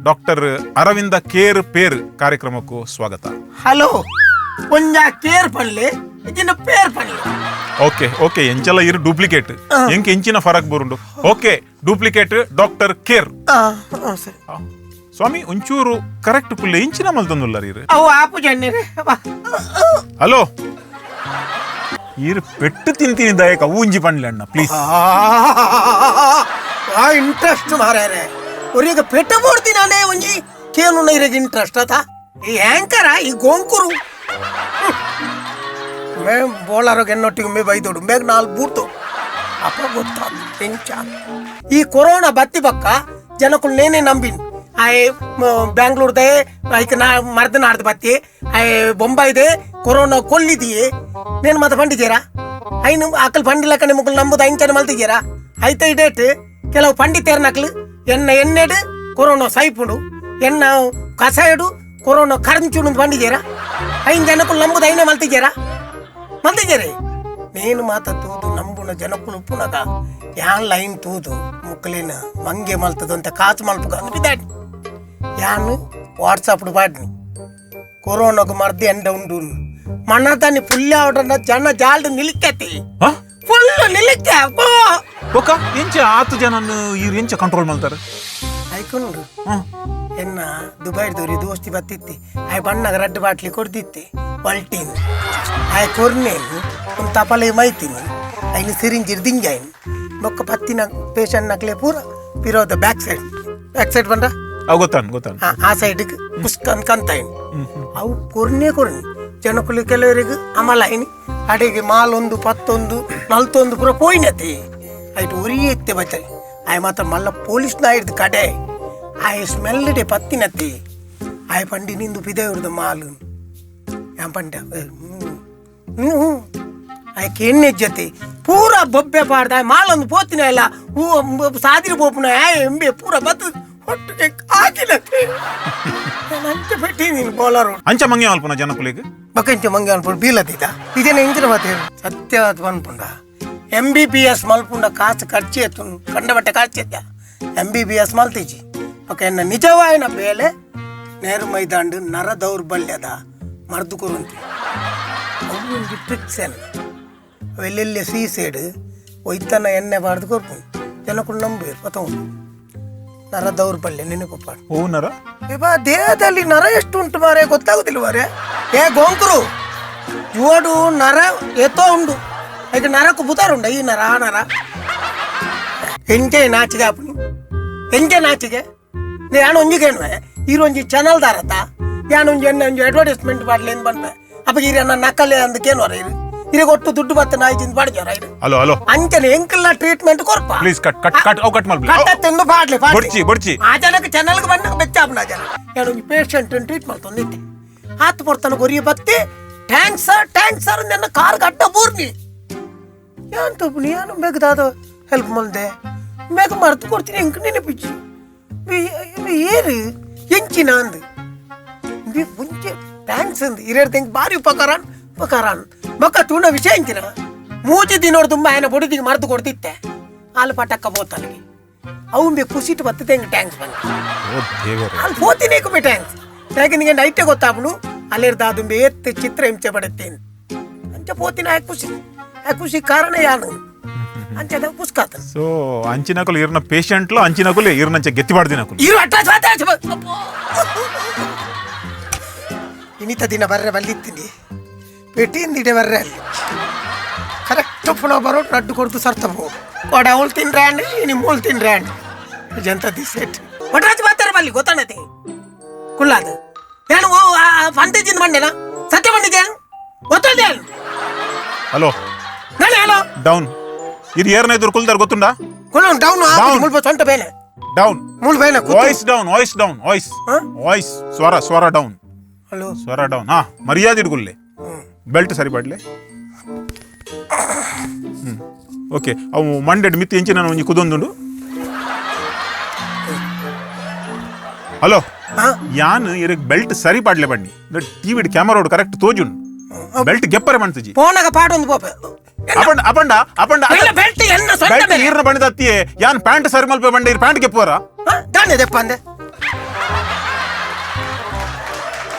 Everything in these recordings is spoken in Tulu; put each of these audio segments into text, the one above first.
Doctor Aravinda care peer ಕಾರ್ಯಕ್ರಮಕ್ಕೂ ಸ್ವಾಗತ. ಹಲೋ, ಕೊಂಜ ಕೇರ್ ಪನ್ಲೆ, ಇಜಿನ ಪೇರ್ ಪನ್ಲೆ. ಓಕೆ ಓಕೆ, ಎಂಚಲ ಇರು ಡೂಪ್ಲಿಕೇಟ್, ಎಂಕ್ ಎಂಚಿನ ಫರಕ್ ಬರುಂಡು. Okay, duplicate doctor care. ಆ, ಆ, ಸರಿ. ಸ್ವಾಮಿ, ಒಂಚೂರು ಕರೆಕ್ಟ್ ಕುಲ್ಲೆ, ಎಂಚಿನ ಮಲ್ತೊಂದುಲ್ಲರ್ ಇರು? ಅವು ಆಪು ಜಣ್ಣೀರೆ. ಹಲೋ, ಈರು ಪೆಟ್ಟು ತಿಂತೀನಿ ದಯಕ ಊಂಜಿ ಪಣ್ಲೆ ಅಣ್ಣ, ಪ್ಲೀಸ್. ಆ ಇಂಟ್ರೆಸ್ಟ್ ಮಾರ್ಯಾರೆ, ಒರಿಗ ಪೆಟ್ಟ ಬೋಡ್ತಿನಾನೇ ಒಂಜಿ ಕೇನು ಇರಗ ಇಂಟ್ರೆಸ್ಟ್ ಆತ. ಈ ಹ್ಯಾಂಕರ ಈ ಗೋಂಕುರು ಮೇ ಬೋಳಾರೋಗ ಎನ್ನೊಟ್ಟಿಗೆ ಮೇ ಬೈದೋಡು ಮೇಗ್ ನಾಲ್ ಬೂರ್ತು ಅಪ್ಪ ಗೊತ್ತಾದ ಎಂಚ. ಈ ಕೊರೋನಾ ಬತ್ತಿ ಬಕ್ಕ ಜನಕ್ಕಳು ನೇನೆ ನಂಬಿನ್. ಆಯ್ ಬ್ಯಾಂಗ್ಳೂರ್ದೆ ಐಕ್ ನಾ ಮರ್ದ ನಾಡ್ದು ಬತ್ತಿ, ಆಯ್ ಬೊಂಬಾಯ್ದೆ ಕೊರೋನಾ ಕೊಲ್ಲಿದೆಯೇ. ನೇನು ಮಾತ ಪಂಡಿದ್ದೀರಾ? ಐನು ಅಕಲ್ ಪಂಡಿಲಕ್ಕ ನಿಮ್ಮಕ್ಕಳು ನಂಬುದು ಅಂಚನೆ ಮಲ್ತಿದ್ದೀರಾ? ಐತ ಇಡೇಟ್ ಕೆಲವು ಪಂಡಿತೇರ್ನಕ್ಲು ಎನ್ನ ಎಣ್ಣೆಡು ಕೊರೋನಾ ಸೈಪುಂಡು, ಎನ್ನ ಕಸಾಯಡು ಕೊರೋನಾ ಕರಂಚುಂಡು ಪಂಡಿದ್ದೀರಾ? ಐನ್ ಜನಕ್ಕಳು ನಂಬುದು ಐನೇ ಮಲ್ತಿದ್ದೀರಾ? ಮಲ್ತಿದ್ದೀರಿ. ನೇನು ಮಾತ ತೂದು ನಂಬುನ ಜನಕ್ಕಳು ಉಪ್ಪುನಗ ಯಾನ್ ಲೈನ್ ತೂದು ಮುಕ್ಕಲಿನ ಮಂಗೆ ಮಲ್ತದು ಅಂತ ಕಾಸು ಮಲ್ಪುಗ ಅಂದ್ ಬಿದ್ದಾಡಿ. ಯಾನು ವಾಟ್ಸಪ್ ಪಾಡ್ನಿ, ಕೊರೋನಾಗ ಮರ್ದಿ ಎಂಡ ಉಂಡು ಮಣ್ಣದಾನಿ ಪುಲ್ಯ ಜನ ಜಾಲ್ಡ್ ನಿಲಿಕ್ಕತಿ. ಹಾ? ಫುಲ್ ನಿಲಿಕ್ಕೆ. ಬೊಕ್ಕ ಎಂಚ ಆತು ಜನನ್ ಇರು ಎಂಚ ಕಂಟ್ರೋಲ್ ಮಲ್ತಾರೆ? ಐಕೊಂಡು ಎನ್ನ ದುಬೈದವ್ರಿ ದೋಸ್ತಿ ಬತ್ತಿತ್ತಿ. ಆಯ್ ಬಣ್ಣಗ ರಡ್ಡು ಬಾಟ್ಲಿ ಕೊಡ್ದಿತ್ತಿ ಪಲ್ಟೀನ್. ಆಯ್ ಕೊರ್ನೇನು ಒಂದು ತಪಲೆ ಮೈತೀನಿ, ಐನು ಸಿರಿಂಜಿರ್ ದಿಂಜಾಯಿನ್. ಬೊಕ್ಕ ಪತ್ತಿನ ಪೇಷಂಟ್ ನಕ್ಲೆ ಪೂರ ಪಿರೋದ back side, back side ಬಂದ್ರ. ಗೊತ್ತಾನ್ ಗೊತ್ತಾನ್. ಆ ಸೈಡ್ಗೆ ಪುಸ್ಕನ್ ಕಂತಾಯಿನ್. ಅವು ಕೊರ್ನೆ ಕೊರ್ನಿ ಜನಕುಲು ಕೆಲವರಿಗೆ ಅಮಲಾಯಿನಿ. ಅಡಿಗೆ ಮಾಲೊಂದು ಪತ್ತೊಂದು ನಲ್ತೊಂದು ಪೂರ ಪೋಯಿನತಿ. ಐಟ್ ಒರಿ ಎತ್ತೆ ಬಚ್ಚಾಯಿ. ಆಯ್ ಮಾತ್ರ ಮಲ್ಲ ಪೊಲೀಸ್ ನಾಯಿಡ್ದು ಕಡೆ ಆಯ್ ಸ್ಮೆಲ್ ಡೆ ಪತ್ತಿನತಿ. ಆಯ್ ಪಂಡಿ ನಿಂದು ಪಿದೆ ಮಾಲು ಯಾನ್ ಪಂಡ ಹ್ಞೂ. ಆಯ್ ಕೆಣ್ಣೆಜ್ಜತಿ ಪೂರ ಬೊಬ್ಬೆ ಪಾಡ್ದ. ಆಯ್ ಮಾಲೊಂದು ಪೋತಿನ ಇಲ್ಲ, ಹೂ ಸಾದಿರಿ ಪೋಪುನ. ಆಯ್ ಎಂಬೆ ಪೂರ ಬತ್ತು ಒಟ್ಟಿಗೆ ಹಾಕಿನತಿ. ಅಂಚೆ ಪೆಟ್ಟಿ ನೀನು ಬೋಲರು. ಅಂಚ ಮಂಗೆ ಮಲ್ಪುನ ಜನಕುಲೆಗ್? ಬಕ್ಕಂಚ ಮಂಗೆ ಅನ್ಪುಂಡು ಬೀಲದಿದ ಇದೇನೆ ಇಂಚಿನ ಮಾತು ಸತ್ಯವಾದ ಪನ್ಪುಂಡ. MBBS ಮಲ್ಪುಂಡ ಕಾಸು ಖರ್ಚು ಎತ್ತು, ಕಂಡಬಟ್ಟೆ ಖರ್ಚು ಎತ್ತ. MBBS ಮಲ್ತಿಜಿ. ಬೊಕ ಎನ್ನ ನಿಜವಾಯಿನ ಬೇಲೆ ನೇರು ಮೈದಾಂಡು ನರ ದೌರ್ಬಲ್ಯದ ಮರ್ದು ಕೊರುಂತಿ. ಅವು ಒಂಜಿ ಟ್ರಿಕ್ಸ್ ಎನ್ನ ಅವೆಲ್ಲೆಲ್ಲಿ ಸೀಸೇಡ್ ಒಯ್ತನ ಎಣ್ಣೆ ಬಾರ್ದು ಕೊರ್ಪುಂಡು. ಜನಕುಲು ನಂಬುವೆರ್ ಪತೊಂಡು. ನರ ದೌರ್ಬಲ್ಯ ನೆನಪು ಪಾಡು. ಹೂನರ. ಇವ ದೇಹದಲ್ಲಿ ನರ ಎಷ್ಟು ಉಂಟು ಮಾರೆ, ಗೊತ್ತಾಗುದಿಲ್ಲ ಮಾರೆ. ಏ ಗೋಂಕರು, ಜೋಡು ನರ ಏತೋ ಉಂಡು. ಈಗ ನರಕು ಬುದಾರುಂಡ ಈ ನರ ಆ ನರ. ಎಂಚೆ ನಾಚಿಗೆ ಆಪುನಿ? ಎಂಚೆ ನಾಚಿಗೆ? ಯಾನು ಒಂಜಿಗೇನುವೆ ಈರೊಂಜಿ ಚಾನಲ್ ದಾರತ ಯಾನು ಒಂಜಿ ಎಣ್ಣೆ ಒಂಜಿ ಅಡ್ವರ್ಟೈಸ್ಮೆಂಟ್ ಪಾಡ್ಲಿ ಏನು ಬಂತೆ. ಅಪ್ಪ ಈರನ್ನ ನಕಲೆ ಅಂದಕೇನು ಇರು ಇರಿಗೆ ಒಟ್ಟು ದುಡ್ಡು ಬತ್ತ ನಾಯಿ ಪಾಡ್ಜಾರ ಇರು. Hello hello. ಅಂಚನೆ ಎಂಕಲ್ನ treatment ಕೊರ್ಪ. Please, cut cut cut, ಅವು ಕಟ್ ಮಲ್ಪಿ. ಕಟ್ಟತ್ತೆಂದು ಪಾಡ್ಲಿ ಪಾಡ್ಲಿ. ಬೊಡ್ಚಿ ಬೊಡ್ಚಿ. ಆ ಜನಕ್ಕೆ ಚಾನಲ್ಗೆ ಬಣ್ಣ ಬೆಚ್ಚಾಪನ ಜನ. ಯಾನು ಒಂಜಿ ಪೇಷಂಟ್ ಟ್ರೀಟ್ ಮಲ್ತೊಂದಿತ್ತೆ. ಆತ್ ಪೊರ್ತನ ಕೊರಿಯ ಬತ್ತಿ thanks sir, thanks sir. ನನ್ನ ಕಾರ್ ಕಟ್ಟ ಬೂರ್ನಿ ಯಾನ್ ತಪ್ಪು? ಯಾನು ಬೇಕಾದ ಹೆಲ್ಪ್ ಮಲ್ದೆ ಮೇಗ ಮರ್ತು ಕೊಡ್ತೀನಿ. ಎಂಕ್ ನೆನಪಿಚ್ಚಿ ಏರು ಎಂಚಿನ ಅಂದು ಬಿ ಮುಂಚೆ thanks ಅಂದು ಹಿರಿಯರ್ ತೆಂಕ್ ಬಾರಿ ಉಪಕಾರಾನ್ ಉಪಕಾರಾನ್. ಬೊಕ್ಕ ತೂಣ ವಿಷಯ ಎಂಚಿನ, ಮೂಜಿ ದಿನೋಡು ತುಂಬ ಆಯನ ಬೊಡಿದಿಗೆ ಮರ್ದು ಕೊಡ್ತಿತ್ತೆ. ಹಾಲು ಪಟಕ್ಕ ಬೋತಲ್ಗೆ ಅವು ಬಿ ಕುಸಿಟ್ಟು ಬತ್ತಿತ್ತೆ. ಹೆಂಗೆ thanks ಬಂದು. ಓ ದೇವರೇ. ಅಲ್ಲಿ ಪೋತಿನೇ ಕುಮಿ thanks. ಯಾಕೆ ನಿಮಗೆ ನೈಟೇ ಗೊತ್ತಾಪುಂಡು ಅಲ್ಲಿರ್ದ ಅದು ಏತ್ ಚಿತ್ರ ಹಿಂಸೆ ಪಡುತ್ತೇನೆ ಅಂಚ ಪೋತಿನ. ಆಯ್ ಖುಷಿ, ಆ ಖುಷಿ ಕಾರಣ ಯಾನು ಅಂಚದ ಪುಸ್ಕಾತ. ಸೊ ಅಂಚಿನಕುಲು ಇರ್ನ ಪೇಷಂಟ್ಲು, ಅಂಚಿನಕುಲು ಇರ್ನಂಚ ಗೆತ್ತಿ ಪಾಡ್ದಿನಕುಲು. ಇರು ಅಟ್ಟ ಸ್ವಾತ. ಇನಿತ ದಿನ ಬರ್ರೆ ಬಲ್ಲಿತ್ತೀನಿ ಪೆಟ್ಟಿಂದಿಡೆ ಬರ್ರೆ. ಅಲ್ಲಿ ಕರೆಕ್ಟ್ ಪುನಃ ಬರೋ ರಡ್ಡು ಕೊಡ್ತು ಸರ್ತಪು ಕೊಡ ಅವಳು ತಿನ್ರಾಂಡ್ ಇನಿ ಮೂಳು ತಿನ್ರಾಂಡ್ ಜಂತ the set ಒಟ್ರಾಜ್ ಬಾತಾರೆ ಬಲ್ಲಿ ಗೊತ್ತಾಣತೆ ಕುಲ್ಲಾದು ಏನು ಫಂಟೇಜಿಂದ ಬಂಡೆನಾ? ಸತ್ಯ ಬಂಡಿದ್ದೆ ಗೊತ್ತಲ್ದೆ. ಹಲೋ. ನಾಳೆ ಹಲೋ. ಡೌನ್. ಇದು ಏರ್ನ ಎದುರು ಕುಲ್ದಾರ್ ಗೊತ್ತುಂಡಾ? ಕುಲ್ಲ ಡೌನ್. Down. ಮುಲ್ಪ ಸೊಂಟ ಬೇನೆ. ಡೌನ್. ಮುಳ್ ಬೇನೆ. Voice down, voice down, voice. ಹಾ? ವಾಯ್ಸ್, ಸ್ವರ ಸ್ವರ ಡೌನ್. ಹಲೋ. ಸ್ವರ ಡೌನ್. ಹಾ, ಮರ್ಯಾದೆ ಇಡ್ಗುಲ್ಲೆ. ಬೆಲ್ಟ್ ಸರಿ ಪಾಡ್ಲೆ. ಓಕೆ, ಅವು ಮಂಡೆಡ್ ಮಿತ್ ಎಂಚಿನ ಒಂಜಿ ಕುದೊಂದುಂಡು. ಹಲೋ. ಹಾ? ಯಾನ್ ಇರಗ್ ಬೆಲ್ಟ್ ಸರಿ ಪಾಡ್ಲೆ ಬನ್ನಿ. TV camera correct ತೋಜುಂಡು. Belt ಗೆಪ್ಪರೆ ಮಣ್ತುಜಿ. ಪೋನಾಗ ಪಾಡೊಂದು ಪೋಪೆ. ಅಪಂಡ ಅಪಂಡ ಅಪಂಡ. ಬೆಲ್ಟ್ ಎನ್ನ Belt ಈರ್ನ ಬಣ್ಣದ ಅತ್ತಿಯೇ ಯಾನ್ ಪ್ಯಾಂಟ್ ಸರಿ ಮಲ್ಪೆ ಬಂಡೆ ಇರ್ ಪ್ಯಾಂಟ್ ಕೆಪ್ಪುವರ ದಾನೆ ದೆಪ್ಪಂದೆ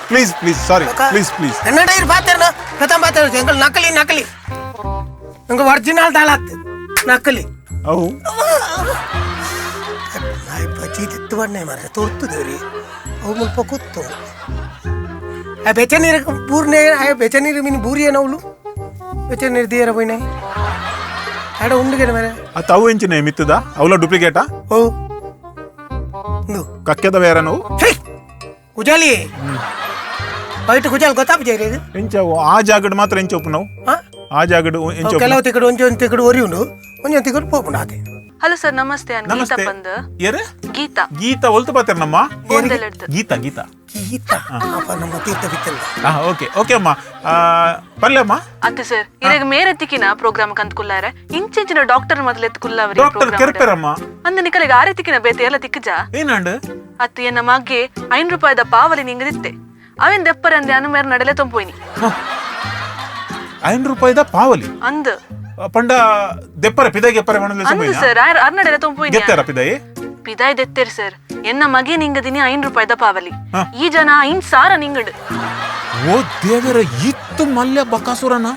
please please sorry please please என்னடா இரு பாத்தேனா கதம் பாத்தேன் எங்கள் நக்கலி நக்கலி எங்க ஒரிஜினல் தாளாத்து ನಕಲಿ ಅವು ನಾಯಿ ಬಜಿ ತಿತ್ತು ಬಣ್ಣೆ ಮಾರ್ರೆ ತೋರ್ತದೇವ್ರಿ ಅವು ಮುಲ್ಪ ಕೂತು ಆ ಬೆಚ್ಚ ನೀರು ಬೂರ್ನೆ ಆ ಬೆಚ್ಚ ನೀರು ಮೀನು ಬೂರಿ ಏನವಳು ಬೆಚ್ಚ ನೀರು ದಿಯರ ಪೋಯಿನೆ ಆಡ ಉಂಡುಗೆನ ಮೇರೆ ಅತ್ತ ಅವು ಎಂಚಿನ ಮಿತ್ತದ ಅವಲ ಡೂಪ್ಲಿಕೇಟಾ ಓ ಇಂದು ಕಕ್ಕೆದ ಬೇರೆ ನಾವು ಹೇ ಕುಜಾಲಿ ಬಯಟ ಕುಜಾಲಿ ಗೊತ್ತಾಪ ಜೈರಿ ಎಂಚ ಅವು ಆ ಜಾಗಡ್ ಮಾತ್ರ ಎಂಚ ಒಪ್ಪು ನಾವು ಹಾ ಆ ಜಾಗಡ್ ಎಂಚ ಕೆಲವು ತಿಕ್ಕಡು ಒಂಜಿ ಒಂಜಿ ತಿಕ್ಕಡು ಒರಿ ಉಂಡು ಒಂಜಿ ಒಂಜಿ ತಿಕ್ಕಡು ಪೋಪುಂಡು ಆತೆ ಹಲೋ ಸರ್ ನಮಸ್ತೆ ನಾನು ಗೀತಾ ನಮಸ್ತೆ ಬಂದ್ ಏರೆ ಗೀತಾ ಗೀತಾ ಒಲ್ತು ಪಾತೆರ್ ನಮ್ಮ ಗೋಂದೆಲೆಡ್ದು ಗೀತಾ ಗೀತಾ ಗೀತಾ ಅಪ್ಪ ನಮ್ಮ ತೀರ್ಥ ಬಿತ್ತಲ್ಲ ಹಾ ಓಕೆ ಓಕೆ ಅಮ್ಮ ಪಲ್ಯಮ್ಮ ಅತ್ತೆ ಸರ್ ಇರಾಗ ಮೇರೆತ್ತಿಕಿನ ಪ್ರೋಗ್ರಾಮ್ ಕಂತ ಕುಲ್ಲಾರೆ ಇಂಚಿಂಚಿನ ಡಾಕ್ಟರ್ ಮೊದಲು ಎತ್ತು ಕುಲ್ಲಾವ್ರಿ ಡಾಕ್ಟರ್ ಕೆರ್ಪೆರಮ್ಮ ಅಂದ ನಿಕಲಿಗೆ ಆರೆತಿಕಿನ ಬೇತೆ ಎಲ್ಲ ತಿಕ್ಕಜ ಏನಂಡ್ ಅತ್ತು ಎನ್ನ ಮಗ್ಗೆ 5 ರೂಪಾಯಿದ ಪಾವಲಿ ನಿಂಗದಿತ್ತೆ ಅವೇನ್ ದೆಪ್ಪರಂದೆ ಅನು ಮೇರೆ ನಡಲೆ ತೊಂಪೋಯ್ನಿ 5 ರೂಪಾಯಿದ ಪಾವಲಿ ಅಂದ್ ಪಂಡ ದೆಪ್ಪರ ಪಿದಾಗೆ ಎಪ್ಪರೆ ಮಣಲೆ ಅಂದ್ ಸರ್ ಅರ್ ನಡಲೆ ತೊಂಪೋಯ್ನಿ ಗೆತ್ತಾರ ಪಿದಾಯಿ ಪಿದಾಯ್ ದೆತ್ತೆರ್ ಸರ್ ಎನ್ನ ಮಗೆ ನಿಂಗದಿನಿ 5 ರೂಪಾಯಿದ ಪಾವಲಿ ಈ ಜನ 5,000 ನಿಂಗಡು ಓ ದೇವರ ಇತ್ತು ಮಲ್ಯ ಬಕಾಸುರನ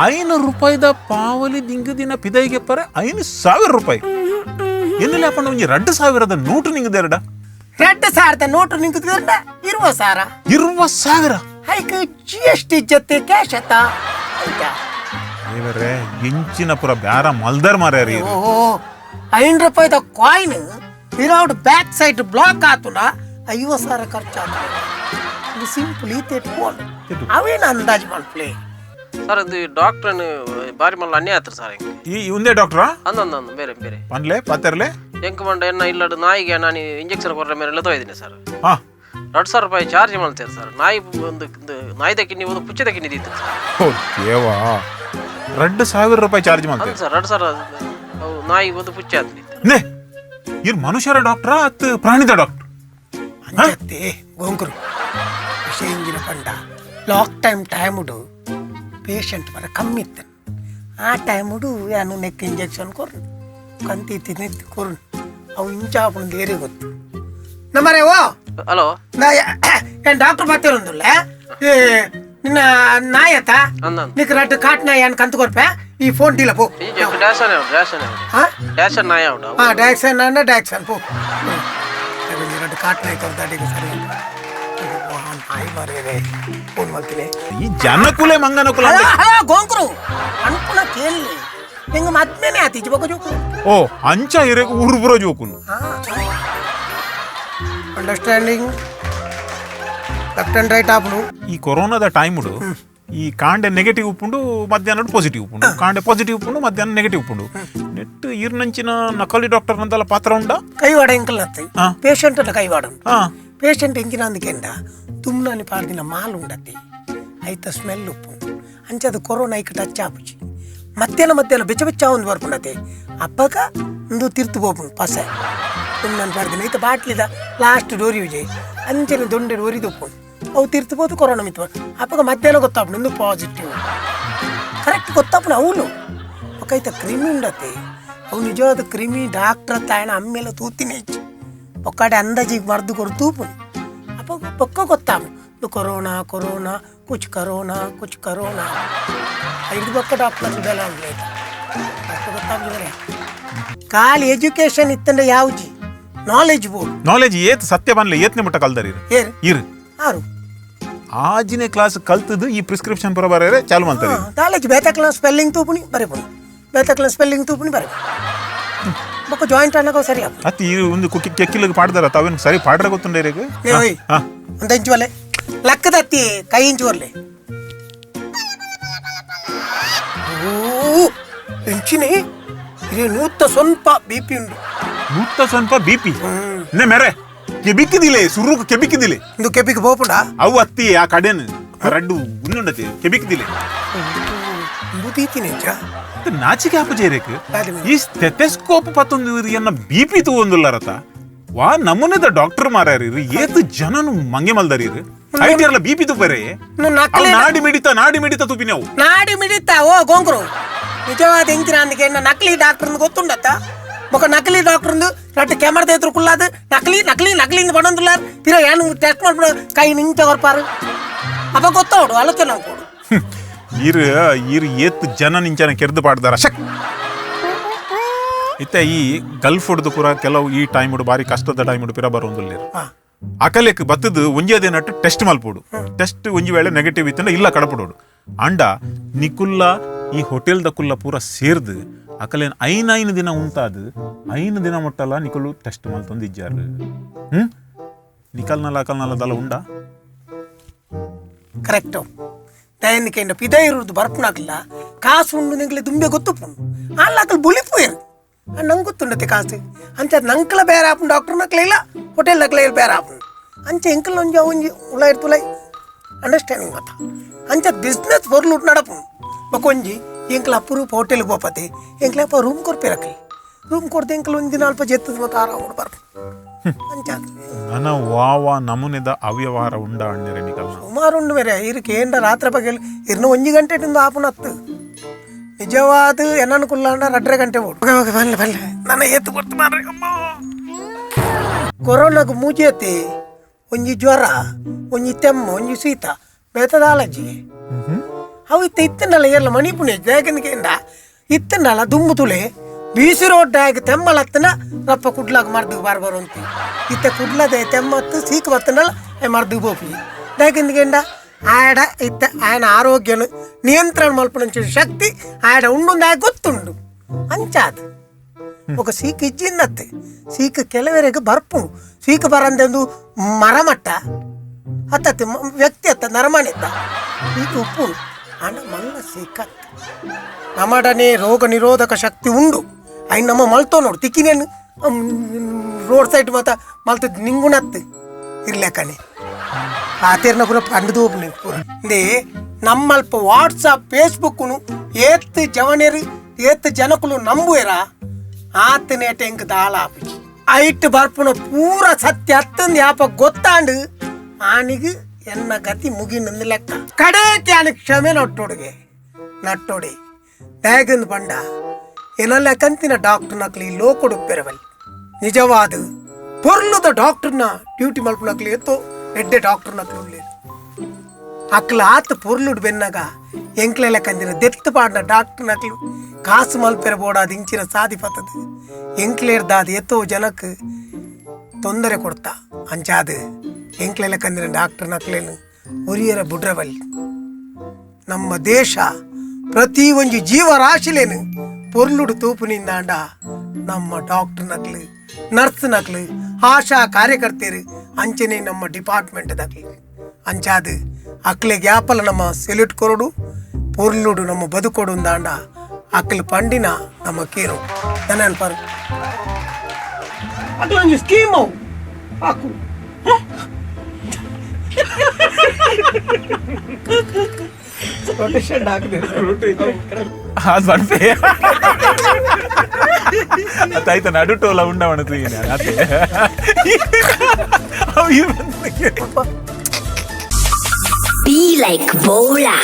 5 ರೂಪಾಯಿದ ಪಾವಲಿ ದಿಂಗದಿನ ಪಿದಾಯಿಗೆ ಪರ 5,000 ರೂಪಾಯಿ ಎನ್ನೆಲ್ಲ ಪಂಡ ಒಂಜಿ 2,000 ನೋಟು ನಿಂಗದೆರಡ 2,000 ನೋಟು ನಿಂಗದೆರಡ 20,000 20,000 hike G S T ಜೊತೆ ಕ್ಯಾಶ್ ಆತ ಆಯ್ತಾ ದೇವರೇ ಎಂಚಿನ ಪುರ ಬ್ಯಾರ ಮಲ್ದರ್ ಮಾರ್ಯಾರಿ ಓಹೋ 5 ರೂಪಾಯಿದ coin without back side block ಆತುನ 50,000 ಖರ್ಚಾತು. ಇದು ಸಿಂಪಲ್ ಈತೆ ಫೋನ್ ಅವೇನು ಅಂದಾಜು ಮಾಡ್ಪ್ಲೆ ಸರ್ ಇದು ಡಾಕ್ಟ್ರನ್ನು ಬಾರಿ ಮಲ್ಲ ಅನ್ಯಾಯ ಆತ್ರಿ ಸರ್ ಹಿಂಗೆ ಈ ಒಂದೇ ಡಾಕ್ಟ್ರಾ ಅಂದೊಂದು ಅಂದು ಬೇರೆ ಬೇರೆ ಪನ್ಲೆ ಪಾತೆರ್ಲೆ ಎಂಕ್ ಮಂಡ ಎನ್ನ ಇಲ್ಲಡು ನಾಯಿಗೆ ನಾನು ಇಂಜೆಕ್ಷನ್ ಕೊಡ್ರ ಮೇಲೆ ತೊಯ್ದಿನಿ ಸರ್ ಹಾ 2,000 ರೂಪಾಯಿ ಚಾರ್ಜ್ ಮಾಡ್ತೇನೆ ಸರ್. ನಾಯಿ ಒಂದು ನಾಯಿದ ಕಿನ್ನಿ ಒಂದು ಪುಚ್ಚದ ಕಿನ್ನಿ ಇತ್ತು ಸರ್. ಓ ದೇವಾ 2,000 ರೂಪಾಯಿ ಚಾರ್ಜ್ ಮಾಡ್ತೇವೆ ಅಂದ್ ಸರ್ 2,000 ಅವು ನಾಯಿ ಒಂದು ಪುಚ್ಚೆ ಆತ್ರಿ. ನೇ ಇರ್ ಮನುಷ್ಯರ ಡಾಕ್ಟ್ರಾ ಅತ್ ಪ್ರಾಣಿದ ಡಾಕ್ಟರ್ ಅಂಜತ್ತೆ ಗೋಂಕರು ವಿಷಯ ಇಂಜಿನ ಪಂಡ ಲಾಕ್ ಟೈಮ್ ಟೈಮುಡು ಪೇಷಂಟ್ ಬರ ಕಮ್ಮಿ ಇತ್ತು ಆ ಟೈಮುಡು ಯಾನು ನೆಕ್ ಇಂಜೆಕ್ಷನ್ ಕೊರ್ನು ಕಂತಿ ತಿನ್ನಿತ್ತು ಕೊರ್ನು ಅವು ಇಂಚಾಪುಣ ದೇರಿ ಗೊತ್ತು ನಮ್ಮರೆ ಓ ಹಲೋ ನಾ ಏನು ಡಾಕ್ಟರ್ ಬರ್ತಿರೋದಿಲ್ಲ ಏ ನಿನ್ನ ನಾಯತ ಅಂದ ನಿಕ್ ರಡ್ಡು ಕಾಟ್ ನಾಯಿ ಏನು ಕಂತು ಕೊರ್ಪೆ ಈ ಫೋನ್ ಡೀಲ ಪೋ ಡ್ಯಾಶನ್ ಡ್ಯಾಶನ್ ಹಾ ಡ್ಯಾಶನ್ ನಾಯಿ ಉಂಟು ಹಾ ಡಯಾಕ್ಸನ್ ಅನ್ನ ಡಯಾಕ್ಸನ್ ಪೋ ಎರಡು ಕಾಟ್ ನಾಯಿ ಕೊರ್ದಾಡಿಗೆ ಸರಿ ನಾಯಿ ಮಾರಿದೆ ಫೋನ್ ಮಾಡ್ತೀನಿ ಈ ಜನಕುಲೆ ಮಂಗನಕುಲ ಹಲೋ ಹಲೋ ಗೋಂಕರು ಅನ್ಪುಣ ಕೇಳಿ ನಿಂಗೆ ಮದ್ಮೇನೆ ಆತಿ ಬೊಕ ಜೋಕು ಓ ಅಂಚ ಇರಕು ಉರುಬುರ ಜೋಕುನು understanding left and right ಆಪುಡು ಈ ಕೊರೋನಾದ ಟೈముಡು ಈ ಕಾಂಡೆ ನೆಗೆಟಿವ್ ಉಪ್ಪುಂಡು ಮಧ್ಯಾಹ್ನ ಪಾಸಿಟಿವ್ ಉಪ್ಪುಂಡು ಕಾಂಡೆ ಪಾಸಿಟಿವ್ ಉಪ್ಪುಂಡು ಮಧ್ಯಾಹ್ನ ನೆಗೆಟಿವ್ ಉಪ್ಪುಂಡು ನೆಟ್ ಈರ್ನಂಚಿನ ನಕಲಿ ಡಾಕ್ಟರ್ ನಂತಲ್ಲ ಪಾತ್ರ ಉಂಡ ಕೈವಾಡ ಎಂಕಲ್ ನತ್ತಿ ಪೇಷಂಟ್ ಕೈವಾಡ ಪೇಷಂಟ್ ಎಂಚಿನ ಅಂದಕೆಂಡ ತುಮ್ನಾನಿ ಪಾಡ್ದಿನ ಮಾಲ್ ಉಂಡತಿ ಐತ ಸ್ಮೆಲ್ ಉಪ್ಪು ಅಂಚದ ಕೊರೋನಾ ಐಕ್ ಟಚ್ ಆಪುಜಿ ಮಧ್ಯಾಹ್ನ ಮಧ್ಯಾಹ್ನ ಬೆಚ್ಚ ಬೆಚ್ಚ ಒಂದು ಬರ್ಪುಂಡತೆ ಅಪ್ಪಗ ಒಂದು ತಿರ್ತು ಪೋಪುಂಡು ಪಸೆ ತುಮ್ನಾನಿ ಪಾಡ್ದಿನ ಐತ ಬಾಟ್ಲಿದ ಲಾಸ್ಟ್ ಡೋರಿ ವಿಜಯ್ ಅಂಚನೆ ದೊಂಡೆ ಒರಿದು ಉಪ್ಪುಂಡು ಅವು ತಿರ್ತು ಪೋದು ಕೊರೋನಾ ಮಿತ್ತು ಅಪ್ಪಗ ಮಧ್ಯಾಹ್ನ ಗೊತ್ತಾಪುಂಡು ಒಂದು ಪಾಸಿಟಿವ್ ಕರೆಕ್ಟ್ ಗೊತ್ತಾಪುಂಡು ಅವನು ಒಕ್ಕೈತ ಕ್ರಿಮಿ ಉಂಡತೆ ಅವು ನಿಜವಾದ ಕ್ರಿಮಿ ಡಾಕ್ಟ್ರ್ ತಾಯಣ ಅಮ್ಮೆಲ್ಲ ತೂತಿನ ಹೆಚ್ಚು ಒಕ್ಕಾಡೆ ಅಂದಾಜಿಗೆ ಮರ್ದು ಕೊರು ತೂಪುಂಡು ಅಪ್ಪ ಪಕ್ಕ ಗೊತ್ತಾಪುಂಡು ಕೊರೋನಾ ಕೊರೋನಾ ಕುಚ್ ಕರೋನಾ ಕುಚ್ ಕರೋನಾ ಐದು ಪಕ್ಕ ಡಾಕ್ಟರ್ ಬೆಲ್ಲ ಉಂಟು ಅಷ್ಟು ಗೊತ್ತಾಗ್ಲಿಲ್ಲ ಖಾಲಿ ಎಜುಕೇಶನ್ ಇತ್ತಂದ್ರೆ ಯಾವ್ಜಿ knowledge board knowledge ಏತ್ ಸತ್ಯ ಬನ್ಲೆ ಏತ್ನೆ ಮುಟ್ಟ ಕಲ್ದರಿ ಏರ್ ಇರು ಆರು ಆಜಿನೇ ಕ್ಲಾಸ್ ಕಲ್ತದ್ದು ಈ ಪ್ರಿಸ್ಕ್ರಿಪ್ಷನ್ ಪರ ಬರೇ ಚಾಲು ಮಾಡ್ತಾರೆ ನಾಲೆಜ್ ಬೇತಕ್ಲ ಸ್ಪೆಲ್ಲಿಂಗ್ ತೂಪುನಿ ಬರೆಪುನಿ ಬೇತಕ್ಲ ಸ್ಪೆಲ್ಲಿಂಗ್ ತೂಪುನಿ ಬರೆಪುನಿ ಬೊಕ್ಕ ಜಾಯಿಂಟ್ ಅನ್ನಕ ಸರಿ ಆಪುನಿ ಅತ್ತಿ ಈ ಒಂದು ಕುಕ್ಕಿ ಕೆಕ್ಕಿಲಿಗೆ ಪಾಡ್ದಾರ ತಾವೇನು ಸರಿ ಪಾಡ್ರ ಗೊತ್ತುಂಡೆ ನೇ ಓಯ್ ಒಂದು ಇಂಚು ಒಲೆ ಲಕ್ಕದ ಅತ್ತಿ ಕೈ ಇಂಚು ಒರ್ಲೆ ಓ ಇಂಚಿನಿ ಇದು ನೂತ್ತ ಸ್ವಲ್ಪ ಬಿ ಪಿ ಉಂಡು ನೂತ್ತ ಸ್ವಲ್ಪ ಬಿ ಪಿ ನೇ ಮೇರೆ ಕೆಬಿಕ್ಕಿದಿಲೆ ಸುರುಕು ಕೆಬಿಕ್ಕಿದಿಲೆ ಇಂದು ಕೆಪಿಗೆ ಪೋಪುಂಡ ಅವು ಅತ್ತಿ ಆ ಕಡೆನು ರಡ್ಡು ಉನ್ನುಂಡತಿ ಕೆಬಿಕ್ಕಿದಿಲೆ ಬುದ್ಧಿ ನಿಜ ನಾಚಿಕೆ ಆಪುಜೇರೇಕ್ ಈ ಸ್ಟೆಥೆಸ್ಕೋಪ್ ಪತ್ತೊಂದು ಎನ್ನ ಬಿ ಪಿ ತೂವೊಂದುಲ್ಲಾರತ ವಾ ನಮೂನೆದ ಡಾಕ್ಟರ್ ಮಾರ್ಯಾರ ಏತ್ ಜನನು ಮಂಗೆ ಮಲ್ದಾರಿ ಐಟಿಯರ್ಲ ಬಿ ಪಿ ತೂಪರೆ ನಕಲಿ ನಾಡಿ ಮಿಡಿತ ನಾಡಿ ಮಿಡಿತ ತೂಪಿನವು ನಾಡಿ ಮಿಡಿತ ಓ ಗೋಂಗ್ರು ನಿಜವಾದ ಎಂಚಿನ ಅಂದಕ್ಕೆ ನಕಲಿ ಡಾಕ್ಟರ್ ಗೊತ್ತುಂಡತ್ತ ಬೊಕ ನಕಲಿ ಡಾಕ್ಟರ್ ರಟ್ಟು ಕ್ಯಾಮರಾ ಎದುರು ಕುಲ್ಲಾದು ನಕಲಿ ನಕಲಿ ನಕಲಿ ಬಡೊಂದುಲ್ಲಾರ್ ಪಿರ ಏನು ಟೆಸ್ಟ್ ಮಾಡ್ಬಿಡ ಕೈ ನಿಂಚ ಕೊರ್ಪಾರು ಅಪ್ಪ ಗೊತ್ತೋಡು ಆಲೋಚನೆ ಕೊಡು. ಇರು ಇರು ಏತ್ ಜನ ನಿಂಚನ ಕೆರ್ದು ಪಾಡ್ದಾರ ಶಕ್. ಇತ್ತೆ ಈ ಗಲ್ಫ್ ಹೊಡ್ದು ಪೂರ ಕೆಲವು ಈ ಟೈಮ್ ಬಾರಿ ಕಷ್ಟದ ಟೈಮ್ ಪಿರ ಬರೋಂದುಲ್ಲೇರು. ಅಕಲೆಕ್ ಬತ್ತದು ಒಂಜೇ ದಿನಟ್ಟು ಟೆಸ್ಟ್ ಮಲ್ಪೋಡು. ಟೆಸ್ಟ್ ಒಂಜಿ ವೇಳೆ ನೆಗೆಟಿವ್ ಇತ್ತಂಡ ಇಲ್ಲ ಕಡಪಡೋಡು. ಅಂಡ ನಿಕುಲ್ಲ ಈ ಹೋಟೆಲ್ the ಕುಲ್ಲ ಪೂರ ಸೇರ್ದು ಅಕಲೇನ್ ಐನ್ ಐನ್ ದಿನ ಉಂಟಾದು ಐನ್ ದಿನ ಮುಟ್ಟಲ್ಲ ನಿಕುಲು ಟೆಸ್ಟ್ ಮಲ್ತೊಂದು ಇಜ್ಜಾರು. ನಿಕಲ್ನಲ್ಲ ಅಕಲ್ನಲ್ಲ ದಲ ಉಂಡಾ? ಕರೆಕ್ಟ್. ದಯನಿಕೆಂಡ ಪಿದ ಇರುವುದು ಬರ್ಪುನಾಗಲ್ಲ ಕಾಸು ಉಂಡು ನಿಂಗ್ಲೆ ದುಂಬೆ ಗೊತ್ತುಪುಂಡು ಅಲ್ಲ ಅಕಲ್ ಬುಲಿಪು ಇರು ನಂಗೆ ಗೊತ್ತುಂಡತೆ ಕಾಸು ಅಂಚ ನಂಕಲ ಬೇರೆ ಆಪುಂಡು ಡಾಕ್ಟರ್ ನಕ್ಲೆ ಇಲ್ಲ ಹೋಟೆಲ್ ನಕ್ಲೆ ಇಲ್ಲ ಬೇರೆ ಆಪುಂಡು ಅಂಚ ಎಂಕಲ್ ಒಂಜಿ ಒಂಜಿ ಉಳ ಇರ್ತುಲೈ ಅಂಡರ್ಸ್ಟ್ಯಾಂಡಿಂಗ್ ಗೊತ್ತಾ ಅಂಚ ಬಿಸ್ನೆಸ್ ಬೊರ್ಲುಟ್ ನಡಪುಂಡು. ಬೊಕ ಒಂಜಿ ಎಂಕಲ ಅಪರೂಪ ಹೋಟೆಲ್ಗೆ ಪೋಪತೆ ಎಂಕ್ಲೆ ಅಪ್ಪ ರೂಮ್ ಕೊರ್ಪಿರಕ್ಲಿ ರೂಮ್ ಕೊಡ್ದು ಎಂಕಲ್ ಒಂಜಿ ದಿನ ಅಲ್ಪ ಜೆತ್ತದ ಮತ್ತೆ ಆರಾಮ ಬರ್ಪು ಅಂಚ. ನನ ವಾವ ನಮೂನೆದ ಅವ್ಯವಹಾರ ಉಂಡ ಅಣ್ಣರೆ ನಿಕಲ್ನ? ಸುಮಾರು ಉಂಡು ಬೇರೆ ಇರಕ್ಕೆ ಏಂಡ ರಾತ್ರಿ ಪಗಲ್ ಇರ್ನ ಒಂಜಿ ಗಂಟೆ ತಿಂದು ಆಪುನತ್ತು ನಿಜವಾದ ಏನನ್ನು ಕುಲ್ಲಾಂಡ ರಡ್ರೆ ಗಂಟೆ ಓಡು. ಓಕೆ ಓಕೆ ಬಲ್ಲೆ ಬಲ್ಲೆ ನನ್ನ ಏತು ಕೊಡ್ತು ಮಾರ್ರೆ ಅಮ್ಮ. ಕೊರೋನಾಗ ಮೂಜೇತಿ ಒಂಜಿ ಜ್ವರ ಒಂಜಿ ತೆಮ್ಮ ಒಂಜಿ ಶೀತ ಬೇತದ ಅಲರ್ಜಿ ಅವು ಇತ್ತ ಇತ್ತನಲ್ಲ ಎಲ್ಲ ಮಣಿಪುಣೆ ಜಾಗನಿಗೆಂಡ ಇತ್ತನಲ್ಲ ದುಂಬು ತುಲೆ ಬೀಸಿ ರೋಡ್ ಆಗ ತೆಮ್ಮಲತ್ತನ ರಪ್ಪ ಕುಡ್ಲಾಗ ಮರ್ದು ಬಾರ್ ಬರುವಂತಿ ಇತ್ತ ಕುಡ್ಲದೆ ತೆಮ್ಮತ್ತು ಸೀಕ್ ಬತ್ತನಲ್ಲ ಮರ್ದು ಬೋಪಿ ದಾಗಿಂದ ಆಡ ಇತ್ತ ಆಯನ ಆರೋಗ್ಯನು ನಿಯಂತ್ರಣ ಮಲ್ಪನಂಚ ಶಕ್ತಿ ಆಡ ಉಂಡುಂದ ಗೊತ್ತುಂಡು ಅಂಚಾದ ఒక ಸೀಕ್ ಇಜ್ಜಿನ್ನತ್ತೆ ಸೀಕ್ ಕೆಲವರಿಗೆ ಬರ್ಪುಂಡು ಸೀಕ್ ಬರಂದೆಂದು ಮರಮಟ್ಟ ಅತ್ತತ್ತೆ ವ್ಯಕ್ತಿ ಅತ್ತ ನರಮಾಣಿತ್ತ ಸೀಕ್ ಉಪ್ಪುಂಡು ಆಂಡ ಮಲ್ಲ ಸೀಕತ್ ನಮ್ಮಡನೆ ರೋಗ ನಿರೋಧಕ ಶಕ್ತಿ ಉಂಡು ಅಯ್ಯ ನಮ್ಮ ಮಲ್ತೋ ನೋಡು ತಿಕ್ಕಿನೇನು ರೋಡ್ ಸೈಡ್ ಮಾತ ಮಲ್ತ ನಿಂಗುಣತ್ತು ಇರ್ಲೆಕ್ಕನೆ ಆತೇರ್ನ ಪೂರ ಪಂಡದು ಪೂರ ಇಂದೇ ನಮ್ಮಲ್ಪ ವಾಟ್ಸಪ್ ಫೇಸ್ಬುಕ್ಕುನು ಏತ್ ಜವನೇರು ಏತ್ ಜನಕುಲು ನಂಬುವೆರ ಆತನೇಟ ಎಂಕ್ ದಾಲ ಆಪಿಜಿ ಐಟ್ ಬರ್ಪುನ ಪೂರ ಸತ್ಯ ಅತ್ತಂದು ಯಾಪ ಗೊತ್ತಾಂಡು ಆನಿಗೆ ಎನ್ನ ಗತಿ ಮುಗಿನಂದು ಲೆಕ್ಕ ಕಡೆಗೆ ಆನ ಕ್ಷಮೆ ನಟ್ಟೋಡುಗೆ ನಟ್ಟೋಡಿ ದಾಗಂದು ಬಂಡ ಏನೆಲ್ಲ ಕಂತಿನ ಡಾಕ್ಟರ್ ನಕ್ಲಿ ಲೋಕೊಡು ಪೆರವಲ್ ನಿಜವಾದ ಪೊರ್ಲುದ ಡಾಕ್ಟರ್ನ ಡ್ಯೂಟಿ ಮಲ್ಪುನಕ್ಲಿ ಎತ್ತೋ ಎಡ್ಡೆ ಡಾಕ್ಟರ್ ನಕ್ಲು ಉಳ್ಳೇರು ಅಕ್ಲ ಆತ ಪೊರ್ಲುಡು ಬೆನ್ನಗ ಎಂಕ್ಲೆಲ್ಲ ಕಂದಿನ ದೆತ್ತು ಪಾಡಿನ ಡಾಕ್ಟರ್ ನಕ್ಲು ಕಾಸು ಮಲ್ಪೆರ ಬೋಡಾದ ಇಂಚಿನ ಸಾದಿ ಪತ್ತದು ಎಂಕ್ಲೇರ್ದಾದ ಎತ್ತೋ ಜನಕ್ಕೆ ತೊಂದರೆ ಕೊಡ್ತಾ ಅಂಚಾದ ಎಂಕ್ಲೆಲ್ಲ ಕಂದಿನ ಡಾಕ್ಟರ್ ನಕ್ಲೇನು ಒರಿಯರ ಬುಡ್ರವಲ್ಲಿ. ನಮ್ಮ ದೇಶ ಪ್ರತಿ ಒಂಜಿ ಜೀವರಾಶಿಲೇನು ಪೊರ್ಲುಡು ತೂಪು ನಿಂದಾಂಡ ನಮ್ಮ ಡಾಕ್ಟರ್ ನಕ್ಲು ನರ್ಸ್ ನಕ್ಲು ಆಶಾ ಕಾರ್ಯಕರ್ತೆರು ಅಂಚನೆ ನಮ್ಮ ಡಿಪಾರ್ಟ್ಮೆಂಟ್ ದಕ್ಲು ಅಂಚಾದ ಅಕ್ಲೆ ಗ್ಯಾಪಲ ನಮ್ಮ ಸೆಲ್ಯೂಟ್ ಕೊರಡು ಪೊರ್ಲುಡು ನಮ್ಮ ಬದುಕೊಡು ಅಂದಾಂಡ ಅಕ್ಲು ಪಂಡಿನ ನಮ್ಮ ಕೇರು ನನ್ನ ಪರ್ ಅಕ್ಲೊಂಜಿ ಸ್ಕೀಮ್ ಅವು ಹಾಕು ಅದು ಬರ್ಪೆ ಅತ್ತಾಯ್ತ ನಡುಟೋಲ ಉಂಡವಣ ತೂಯಿನ ಅತ್ತೆ ಅವು ಇರು ಬಂದು. Be like Bola.